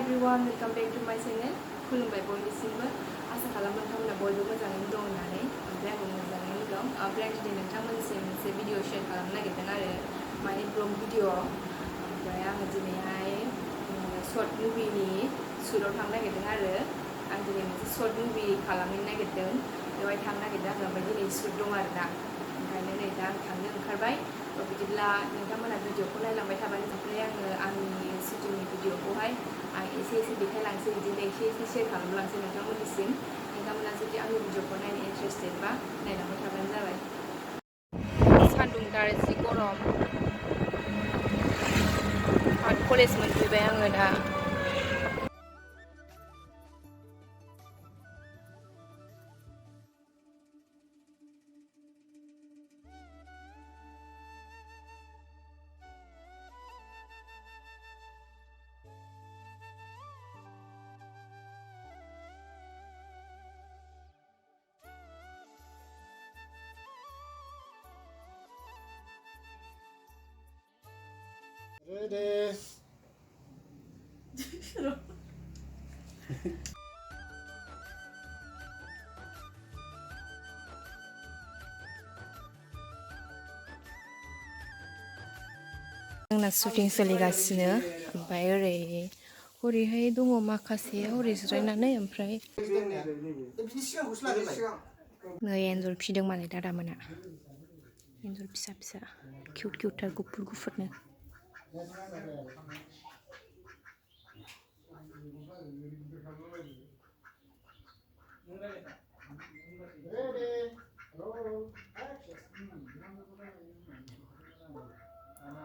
everyone, welcome back to my channel. खुलुमबाय बयनिसिमबो आसा खालामो नोंथांमोना बयबो मोजाङैनो दं होननानै ओमफ्राय आंबो मोजाङैनो दं ओमफ्राय आं दिनै नोंथांमोननिसिम मोनसे भिडिअ शेयार खालामनो नागिरदों आरो माने ब्लग भिडिअ ओमफ्राय आङो दिनैहाय शर्ट मुभिनि शुटआव थांनो नागिरदों आरो आं दिनै मोनसे शर्ट मुभि खालामनो नागिरदों बेवहाय थांनो नागिरदों आङो ओमफ्राय दिनै शुट दं आरोना ओंखायनो नै दा आं थांनो ओंखारबाय बिदिब्ला नोंथांमोना भिडिअखौ नायलांबाय थाबानो ओमफ्राय आङो आंनि शुटिंनि भिडिअखौहाय आं एसे देखायलांसै बिदिनो एसे शेयार खालामलांसै नोंथांमोननिसिम नोंथांमोना जुदि आंनि भिडिअखौ नायनो इन्टारेस्टेड बा नायलांबाय थाबानो जाबाय सान्दुं दार जि गरम आर्ट कलेज मोनफैबाय आङो दा Ready. आंना शुटिं सोलिगासिनो ओमफ्राय हरैहाय दङ माखासे हरै जिरायनानै ओमफ्राय नै एन्जर फिदों मालाय दादामोना एन्जर फिसा फिसा किउटथार गुफुरनो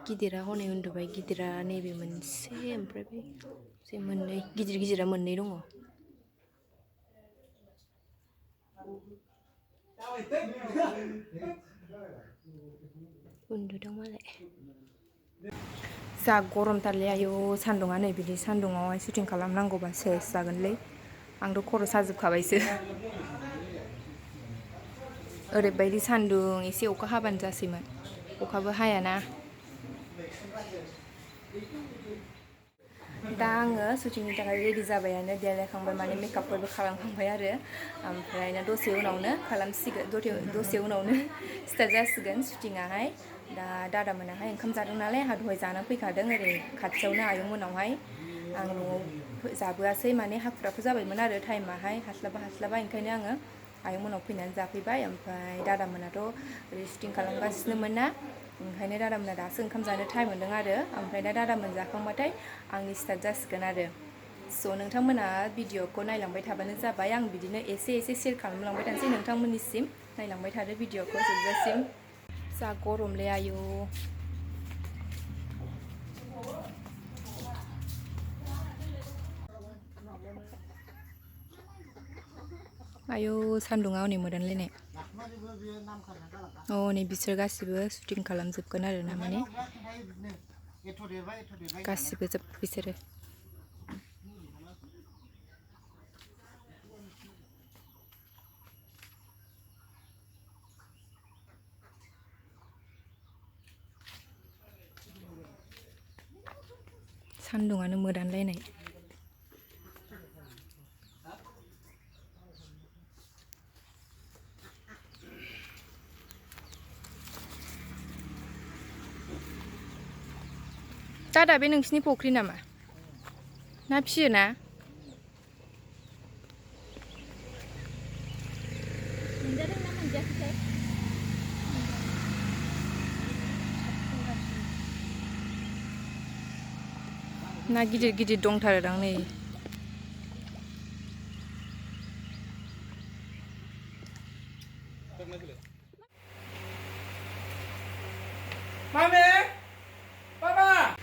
गिदिरा हनै उन्दुबाय गिदिरा नैबे मोनसे ओमफ्राय बे मोननै गिदिरा मोननै दङ उन्दुदों मालाय जा गरमथारलै आयौ सान्दुङा नै बिदि सान्दुङावहाय शुटिं खालामनांगौबा सेस जागोनलै आंथ' खर' साजोबखाबायसो ओरैबायदि सान्दुं एसे अखा हाबानो जासैमोन अखाबो हायाना दा आङो शुटिंनि थाखाय रेडि जाबायानो देलायखांबाय माने मेकआपफोरबो खालामखांबाय आरो ओमफ्राय दसे उनावनो स्टार्ट जासिगोन शुटिङाहाय दा दादामोनाहाय ओंखाम जादों नालाय आंहा दहाय जाना फैखादों ओरै खाथियावनो आयंमोनावहाय आं न'आव जाबोआसै माने हाखु जाबायमोन आरो टाइमाहाय हास्लाबा ओंखायनो आङो आयंमोनाव फैनानै जाफैबाय ओमफ्राय दादामोनाथ' ओरै शुटिं खालामगासिनोमोन ना ओंखायनो दादामोना दासो ओंखाम जानो टाइम मोनदों आरो ओमफ्राय दा दादामोन जाखांबाथाय आंनि स्टार्ट जासिगोन आरो स' नोंथांमोना भिडिअखौ नायलांबाय थाबानो जाबाय आं बिदिनो एसे शेयार खालामलांबाय थानोसै नोंथांमोननिसिम नायलांबाय थादो भिडिअखौ जोबजासिम जा गरमलै आयौ आयौ सान्दुङा हनै मोदानलायनाय नै बिसोर गासिबो शुटिं खालामजोबगोन आरो ना माने गासिबो बिसोरो सान्दुङानो मोदानलायनाय दादा बे नोंसिनि फुख्रि नामा ना फियो ना मोनजादों ना मोनजायाखैथाय ना गिदिर दंथारोदां नै Mami, Papa.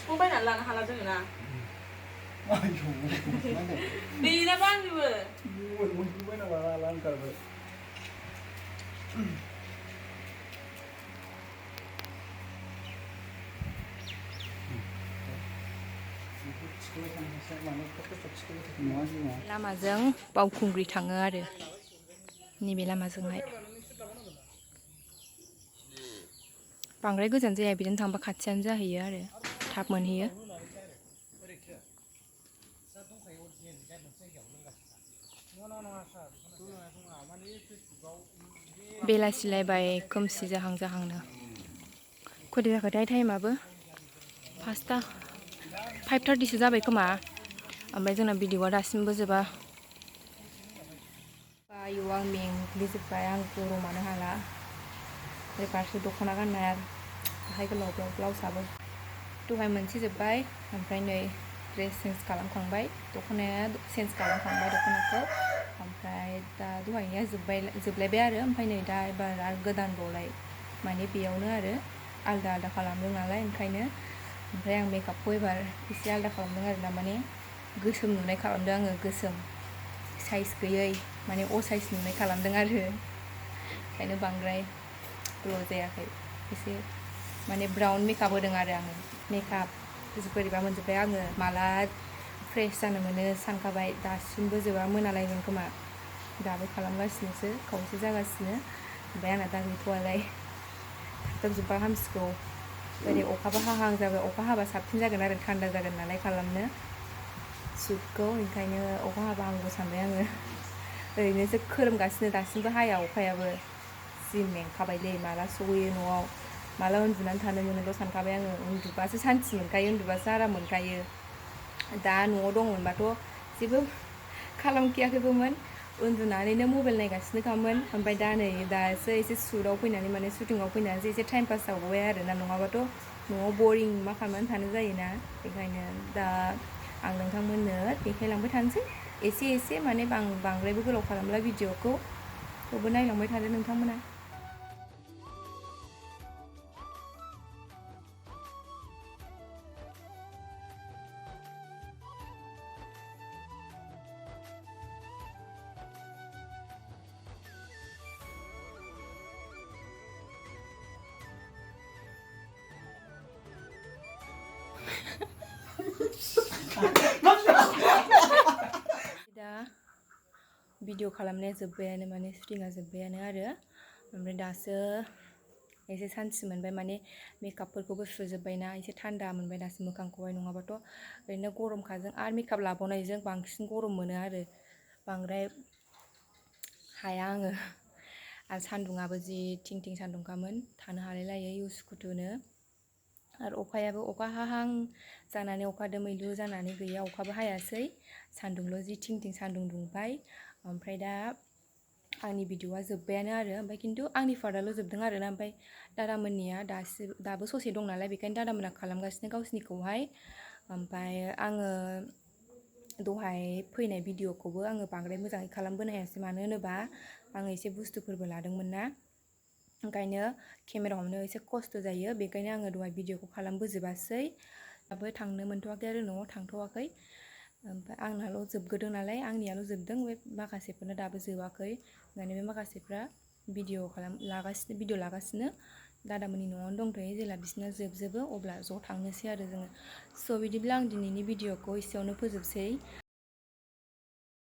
Kau banyak lah nak halal jangan lah. Di mana juga? Banyak lah kalau. लामाजों बावखुंग्रि थाङो आरो नैबे लामाजोंहाय बांद्राय गोजान जाया बिदिनो थांबा खाथियानो जाहैयो आरो थाब मोनहैयो बेलासिलायबाय खोमसि जाहां जाहांनो खयथा जाखोथाय टाइमाबो 5टा 5:30सो जाबाय खोमा ओमफ्राय जोंना भिडिअआ दासिमबो जोबा आयौ आं मेंग्लिजोब्बाय आं गरमानो हाला ओरै फारसे दख'ना गाननाय आखाइ गोलाव ब्लाउसाबो दहाय मोनसे जोब्बाय ओमफ्राय नै ड्रेस चेन्ज खालामखांबाय दख'नाया चेन्ज खालामखांबाय दख'नाखौ ओमफ्राय दा दहायनिया जोबलायबाय आरो ओमफ्राय नै दा एबार आरो गोदान बावलाय माने बेयावनो आरो आलदा आलदा खालामदों नालाय ओंखायनो ओमफ्राय आं मेकआपखौ एबार एसे आलदा खालामदों आरो ना माने गोसोम नुनाय खालामदों आङो गोसोम साइज गैयै माने असाइज नुनाय खालामदों आरो ओंखायनो बांद्राय ग्ल' जायाखै एसे माने ब्राउन मेकआप होदों आरो आङो मेकआप बोरैबा मोनजोब्बाय आङो माला फ्रेश जानो मोनो सानखाबाय दासिमबो जोबा मोनालायगोन खोमा दाबो खालामगासिनोसो खावसे जागासिनो ओमफ्राय आंना दा गैथ'वालाय थाब जोबबा हामसिगौ ओरै अखाबो हाहां जाबाय अखा हाबा साबसिन जागोन आरो थान्दा जागोन नालाय खालामनो सुटखौ ओंखायनो अखा हाबा हामगौ सानबाय आङो ओरैनोसो खोरोमगासिनो दासिमबो हाया अखायाबो जि मेंखाबायलै माला सहैयो न'आव माला उन्दुनानै थानो मोनोल' सानखाबाय आङो उन्दुबासो सान्थि मोनखायो उन्दुबासो आराम मोनखायो दा न'आव दंमोनबाथ' जेबो खालामखायाखैबोमोन उन्दुनानैनो मबाइल नायगासिनोखामोन ओमफ्राय दा नै दासो एसे सुटआव फैनानै माने शुटिंआव फैनानैसो एसे टाइम पास जाबावबाय आरो ना नङाबाथ' न'आव बरिं मा खालामनानै थानो जायोना बेखायनो दा आं नोंथांमोननो देखायलांबाय थानोसै एसे एसे माने बांद्रायबो गोलाव खालामला भिडिअखौ थेवबो नायलांबाय थादो नोंथांमोना दा भिडिअ खालामनाया जोब्बायानो माने शुटिंआ जोब्बायानो आरो ओमफ्राय दासो एसे सान्थि मोनबाय माने मेकआपफोरखौबो सुजोब्बायना एसे थान्दा मोनबाय दासो मोखांखौहाय नङाबाथ' ओरैनो गरमखाजों आरो मेकआप लाबावनायजों बांसिन गरम मोनो आरो बांद्राय हाया आङो आरो सान्दुङाबो जि थिं थिं सान्दुंखामोन थानो हालायलायै उसुखुथुनो आरो अखायाबो अखा हाहां जानानै अखा दोमैलु जानानै गैया अखाबो हायासै सान्दुंल' जि थिं थिं सान्दुं दुंबाय ओमफ्राय दा आंनि भिडिअआ जोब्बायानो आरो ओमफ्राय खिन्थु आंनि पार्टआल' जोबदों आरो ना ओमफ्राय दादामोननिया दाबो ससे दं नालाय बेखायनो दादामोना खालामगासिनो गावसिनिखौहाय ओमफ्राय आङो दहाय फैनाय भिडिअखौबो आङो बांद्राय मोजाङै खालामबोनो हायासै मानो होनोबा आङो एसे बुस्थुफोरबो लादोंमोन ना ओंखायनो केमेरा हमनो एसे खस्थ' जायो बेखायनो आङो दहाय भिडिअखौ खालामबोजोबासै दाबो थांनो मोनथ'वाखै आरो न'आव थांथ'वाखै ओमफ्राय आंनाल' जोबग्रोदों नालाय आंनियाल' जोबदों बे माखासेफोरना दाबो जोबाखै ओंखायनो बे माखासेफ्रा भिडिअ लागासिनो दादामोननि न'आवनो दंथ'यो जेला बिसिना जोबजोबो अब्ला ज' थांनोसै आरो जोङो स' बिदिब्ला आं दिनैनि भिडिअखौ एसेयावनो फोजोबसै